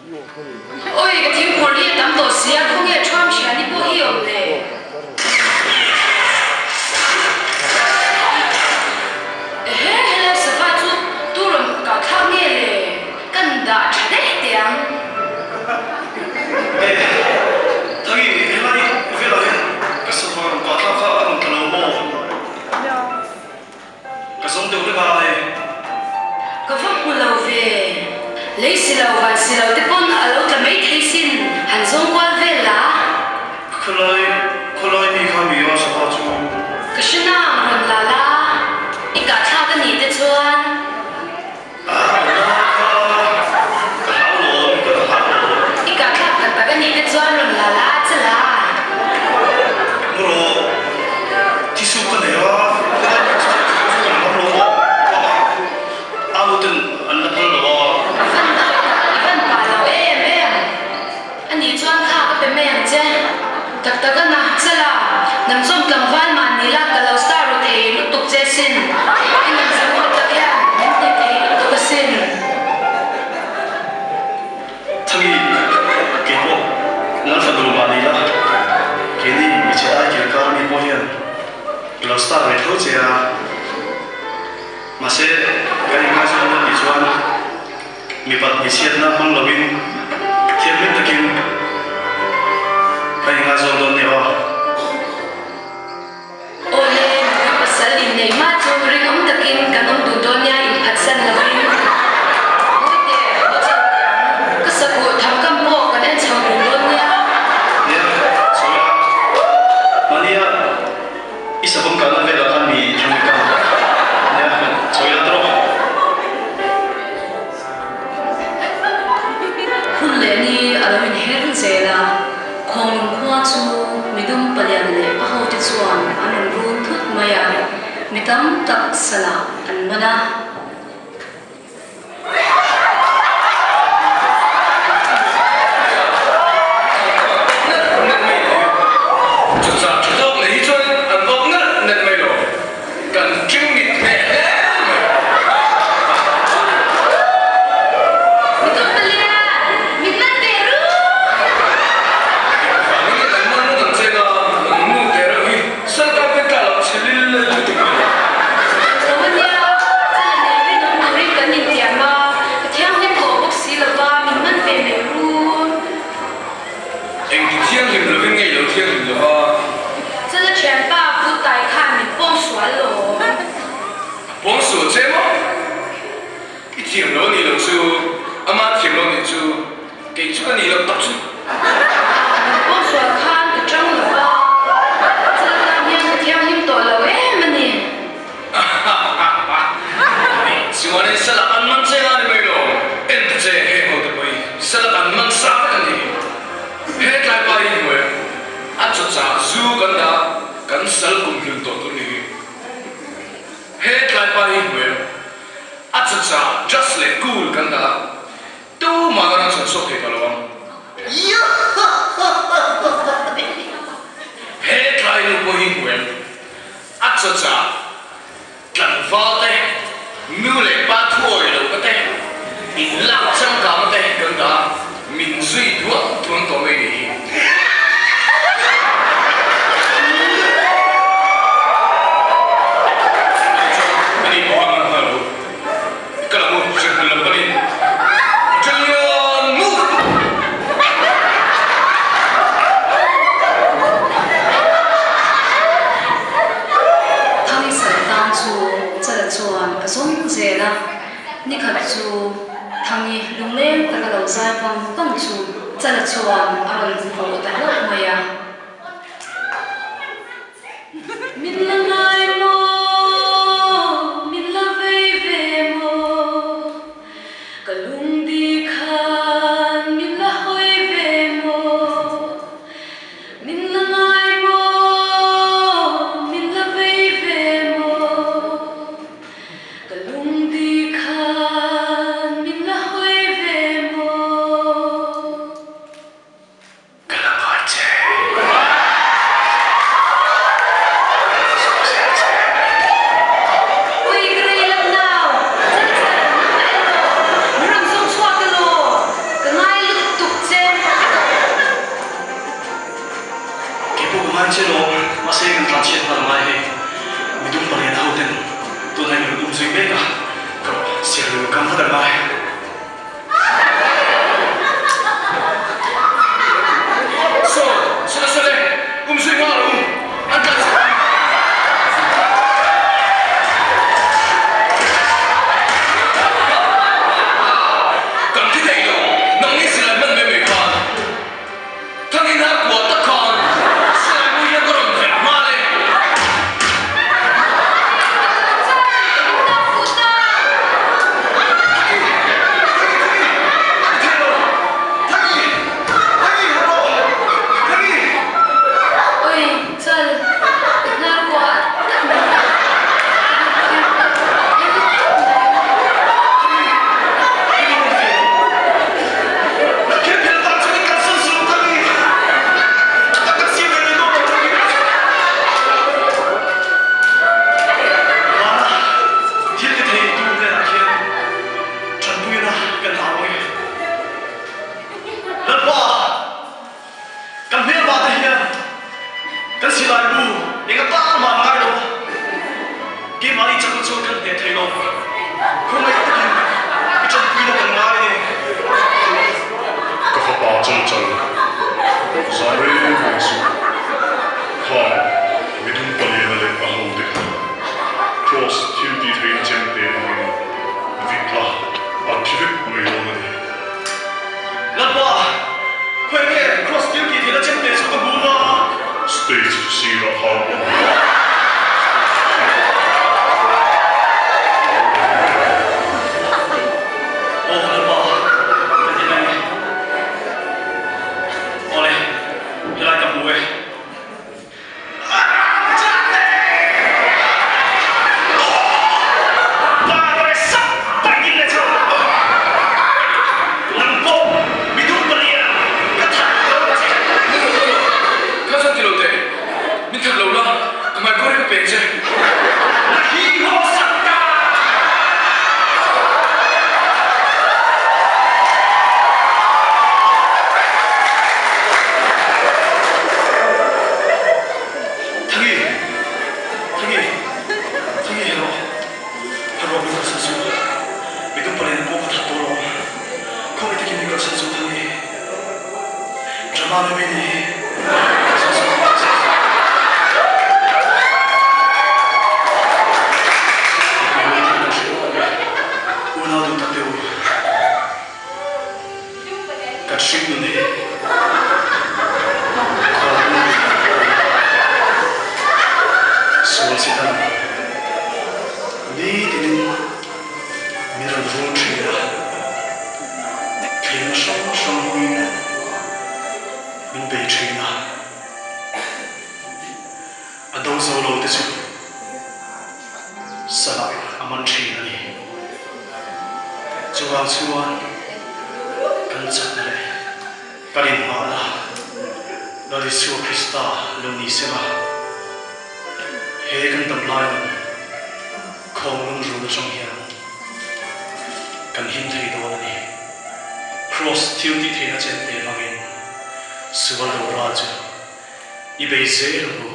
Oi, ka thingphur hi a tam tawh sia, khawnge thuam thiani pawh hi awm le? Ehe, helai sava chu tu rawn kah thlak nge le? Kan dah tha daih teh ang. E, Thangi, helai velah hian ka sava rawn kah thlak kha a rawn tla lo maw? Ka zawng deuh reng a e. Ka va hmu lo ve. Lei si lo, van si lo te pawn a lo tla mai thei sin, han zawng kual vel la. Khawlai, khawlai mi kha mi a sava chu. Ka hre nang rawn la la, i kah thlak a nih te chuan. A la kha, ka hlau lawm, ka hlau lawm. I kah thlak tak tak a nih te chuan rawn la la che la. Mu rawh, thisu ka nei a, helai mi chu chu kan lam lo maw? A a uten an la phal lo a. I van dawi tak, i van pah lo em em. A nih chuan kha ka pe mai ang che. Tak tak a na, che la, nang chuan tlangval mah ni la, ka lo star ru thei lutuk che sin. I nun zam mawi tak hian min ti thei lutuk asin. Thangi, kei pawh Lalfanu mah ni la, keini michhe ai kir kar mi pawh hian ka lo star ve tho che a. Mahse, kan inngaihzawn dawn nih chuan mipat hmeichhiatna hmang lovin thianghlim takin kan inngaihzawn dawn nia aw. Awle, nupui pasal inneih hma chu rinawm takin kan awm duh dawn nia inphatsan lovin. Mawite, haw chho teh ang. Ka sakuh thangkam pawh kan en chho dun dawn nia. Nia, sawi a. Mahnia i savawm kalna velah khan mi thang ka nia, sawi la tawh. Hun leh ni a lo inher zel a, Khawnglung khua chu midum palian leh a hote chuan an rawn run thut mai a, mi tam tak salah an man a. Chutah tha tawk leh hi chuan an awk nalh nalh mai lo. Kan ṭingmit hneh hle mai. Midum palian, min man ve ru! Engvangin nge kan man ngawt ang che nga, nang nu teh reuh hi sarkar te tla loh chhe lil lel lutuk mai. Lo a nia, chana nen rinawm turin kan intiam a, ka thianghlim tawh bawk si lova, min man ve mai ru. Engti thianghlim lovin nge i lo thianghlim lova? Chula thianpa but tai khan min pawng sual lo. A pawng sual che maw? I thiam lo a nih loh chu, ama thiam lo a nih chu, kei chu ka nih loh tak chu. Min pawng sual khan ka tang lo va, chula tan hian ka thianghlim tawh lo em a ni. Chuanin salak an man che nga ni mai lo, en ta che heng ho te pawh hi salak an man sa vek an ni. He tlaipa hi hmuh em? A chawchah zu kan dah kan sal kum hlun tawh tur ni hi. He tlaipa hi hmuh em? A chawchah just leh cool kan dah a, tumah kan rawn chhan chhuak thei tawh lo ang. He tlai nu pawh hi hmuh em? A chawchah tlangval te, nu leh pa thuawi lo ka te, in lak changkang te kan dah a, min zui duang duang tawh mai ni hi. Ani pawh a man nghal lo. I kal ang u, hrehmun lam panin. Battalion move! Thangisal tang chu Chala chuan a zawng zel a, nikhat chu Thangi lungleng taka lo zai vang vang chu Chala chuan a rawn hmu ta hlauh mai a. Min la ngai maw, min la vei ve maw, ka lungdi khan min la hawi ve maw, min la ngai maw, min la vei ve maw, ka lungdi khan min la hawi ve maw. Ka la ngai che. Sawi zel che. Sirah khan aw. Aw Lalpa, ka ti mai. Awle, helai ka hmu e. Ka chuan ti lo teh, min that lo la, ka hmaikawr hi ka pek che. Thangi! Thangi! Thangi hero! Hero mi kalsan suh. Mi dum palen pawh ka that tawh lo. Khawngaih takin mi kalsan suh Thangi. Drama mai mai ni hi. Kalsan suh. Unau duh tak teh u. Kan hring nun hi khualnu sual si tan nitinin min rawn rul thin a, thlirna hrang hrang hmangin min bei thin a, a do zo lo te chu salah a man thin a ni. Chuvang chuan kan chakna leh kan inhmahna Lal Isua Krista lo ni sela, he kan dam lai nun khawnglung run atang hian kan him thei dawn a ni. Kraws thil tih theihna chen te hmangin sual lo ral chu i bei zel ang u.